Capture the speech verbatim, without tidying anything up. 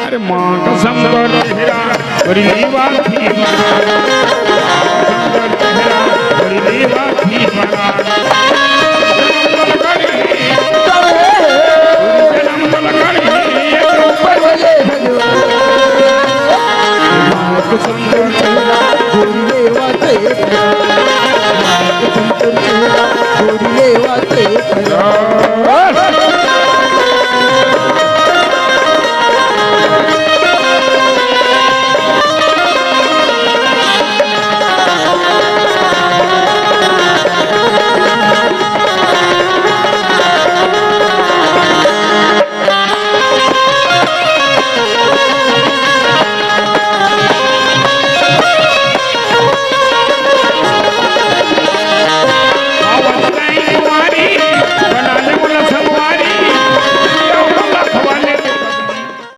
अरे माँ कसम तोर चेहरा, तोर लेवा की बना। माँ कसम तोर चेहरा, तोर लेवा की बना।